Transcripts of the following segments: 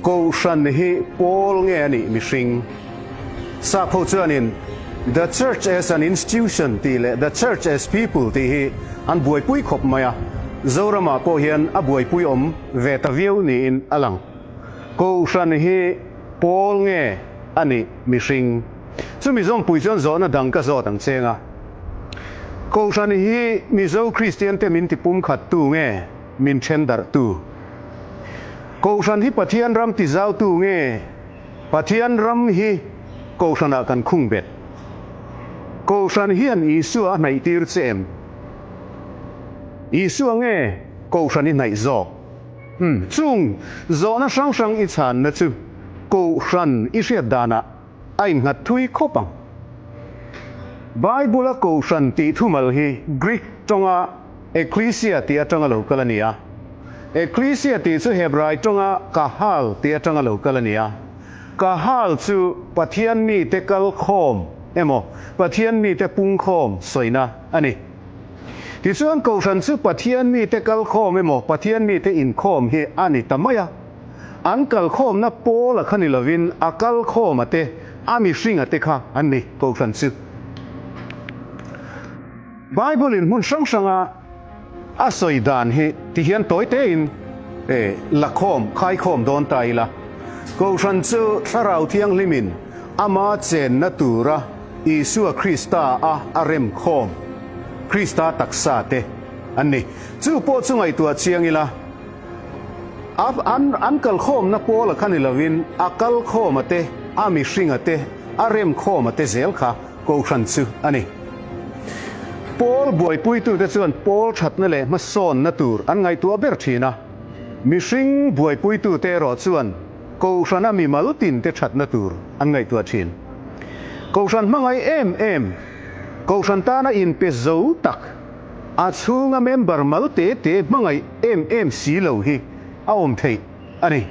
Kohhran hi pawl nge a nih mihring? Sap ho chuanin The Church as an Institution tih leh The Church as People tih hi an buaipui khawp mai a, Zoramah pawh hian a buaipui awm ve ta viau niin a lang. Kohhran hi pawl nge a nih mihring? Chumi zawmpui chuan zawhna dang ka zawt ang cheng a. Kohhran hi Mizo Kristiante min tipumkhattu nge min thendarhtu? Kohhran hi Pathian ram tizautu nge Pathian ram hi Kohhranah kan khung bet? Kohhran hian Isua a hnaihtir che em? Isua nge Kohhran i hnaih zawk? Umm, chung zawhna hrang hrang i chhanna chu Kohhran i hriat danah a innghat thui khawp ang. Bible-a Kohhran tih thumal hi Greek tawnga Ekklesia tih atanga lo kal a ni a. Ekklesia tih chu Hebrai tawnga Kahal tih atanga lo kal a ni a. Kahal chu Pathian mite kal khawm emaw, Pathian mite pung khawm sawina a ni. Tichuan Kohhran chu Pathian mite kal khawm emaw, Pathian mite inkhawm hi a ni ta mai a. An kal khawmna pawl a kha ni lovin a kal khawm a te, a mihring a te kha an ni Kohhran chu. Bible in hmun hrang hranga a sawi dan hi ti hian tawi tein la khawm, khai khawm dawn ta ila. Kohhran chu Thlarau Thianghlimin ama chenna tura Isua Krista a a rem khawm, Krista taksa te an ni. Chu pawh chu ngaihtuah chiang ila, a an an kal khawmna pawl a kha ni lovin a kal khawm a te, a mihring a te, a rem khawm a te zel kha Kohhran chu a ni. Pawl buaipuitute chuan pawl thatna leh hmasawnna tur an ngaihtuah ber thin a. Mihring buaipuitute erawh chuan Kohhrana mimal tinte thatna tur an ngaihtuah thin. Kohhran hmangaih em em, Kohhran tana inpe zo tak, a chhunga member mal te te hmangaih em em si lo hi a awm theih a ni.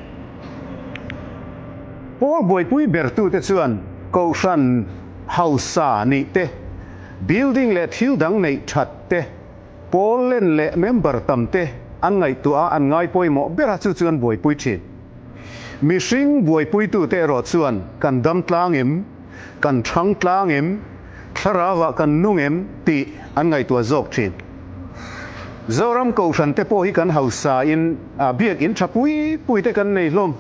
Pawl buaipui bertute chuan Kohhran hausa nih te, building leh thil dang neih that te, pawl len leh member tam te an ngaihtuah a, an ngai pawimawh ber a, chu chu an buaipui thin. Mihring buaipuitute erawh chuan kan dam tlang em, kan thang tlang em, thlarauah kan nung em tih an ngaihtuah zawk thin. Zoram Kohhran te pawh hi kan hausa in biakinn tha pui pui te kan nei hlawm.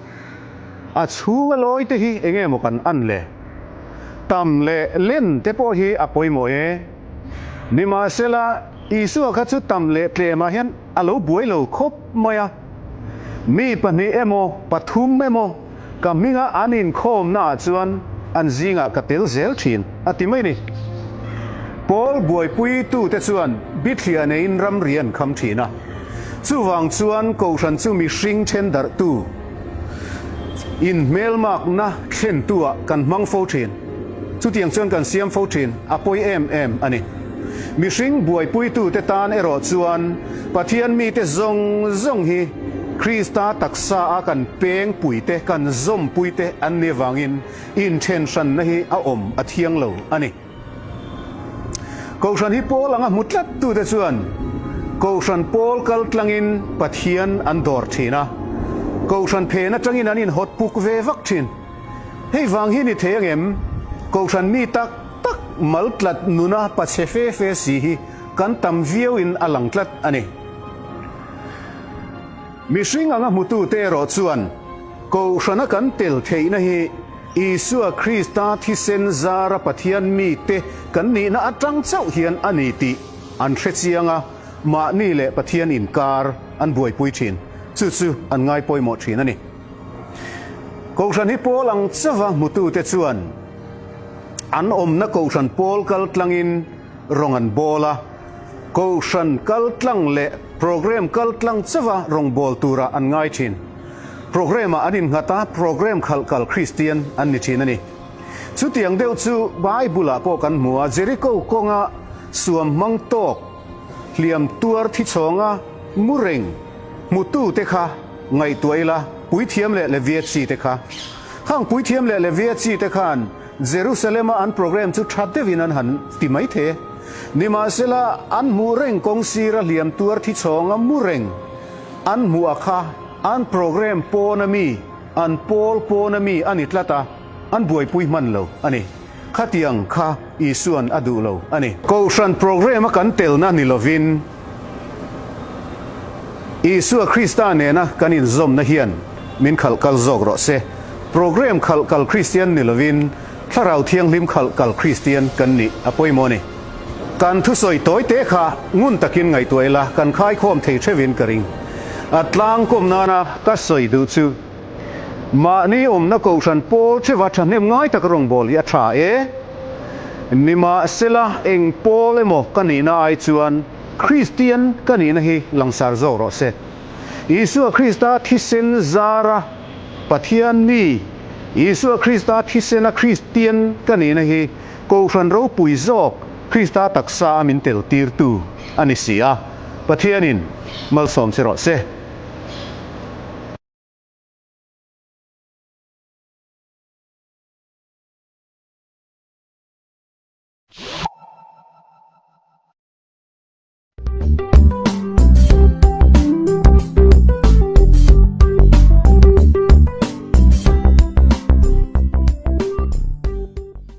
A chhunga lawi te hi enge maw kan an le? Tam leh len te pawh hi a pawimawh e. Nimahsela, Isua kha chu tam leh tlemah hian a lo buai lo khawp mai a. Mi pahnih emaw, pathum emaw ka hminga an inkhawmnaah chuan an zingah ka tel zel thin, a ti mai ni. Pawl buaipuitute chuan bithliah neiin ramri an kham thin a. Chuvang chuan Kohhran chu mihring thendarhtu, inhmelmakna thlentuah kan hmang fo thin. Chutiang chuan kan siam fo thin, a pawi em em a ni. Mihring buaipuitute tan erawh chuan Pathian mite zawng zawng hi Krista taksa a kan peng puite, kan zawmpuite an nih avangin inthen hranna hi a awm a thiang lo a ni. Kohhran hi pawl anga hmu tlat tute chuan Kohhran pawl kal tlangin Pathian an dawr thin a, Kohhran phen atangin an inhawt puk ve vak thin. Hei vang hi ni thei angem? Kohhran mi tak tak mal tlat nuna pachhe fe fe si hi kan tam viau in a lang tlat a ni. Mihring anga hmutute erawh chuan Kohhrana kan tel theihna hi Isua Krista thisen zara Pathian mite kan nihna atang chauh hian a ni tih an hre chiang a, mahni leh Pathian inkar an buaipui thin. Chu chu an ngai pawimawh thin a ni. Kohhran hi pawl ang chauha hmutute chuan an awmna Kohhran pawl kal tlangin rawng an bawl a, Kohhran kal tlang leh programme kal tlang chauha rawng bawl turah an ngai thin. Programme-ah an innghat a, programme khalh kal Kristian an ni thin a ni. Chutiang deuh chu Bible-ah pawh kan hmu a, Jericho kawnga suam hmang tawk, hliam tuar thichhawnga mu reng hmutute kha ngaihtuah ila, puithiam leh Levia chi te kha. Khang puithiam leh Levia chi te khan Jerusalem-a an programme chu tha deuhin an han ti mai thei e. Nimahsela, an hmuh reng kawng sira hliam tuar thichhawnga mu reng an hmuh a kha an programme pawn a mi an pawl pawna mi a ni tlat a, an buaipui hman lo a ni. Khatiang kha Isua'n a duh lo a ni. Kohhran programme-a kan telna ni lovin Isua Krista nena kan inzawmna hian min khalh kal zawk rawh se. Programme khalh kal Kristian ni lovin Thlarau Thianghlim khalh kal Kristian kan nih a pawimawh a ni. Kan thusawi tawi te kha ngun takin ngaihtuah ila kan khaikhawm thei theuhin ka ring. A tlangkawm nana ka sawi duh chu mahni awmna kohhran pawl theuha thahnem ngai tak rawngbâwl hi a tha e. Nimahsela eng pawl emaw ka nihna ai chuan Kristian ka nihna hi langsar zawk rawh se. Isua Krista thisen zara Pathian mi, Isua Krista thisena Kristian ka nihna hi Kohhran ropui zawk Krista taksa a min tel tirtu a ni si a, Pathianin malsawm che rawh se.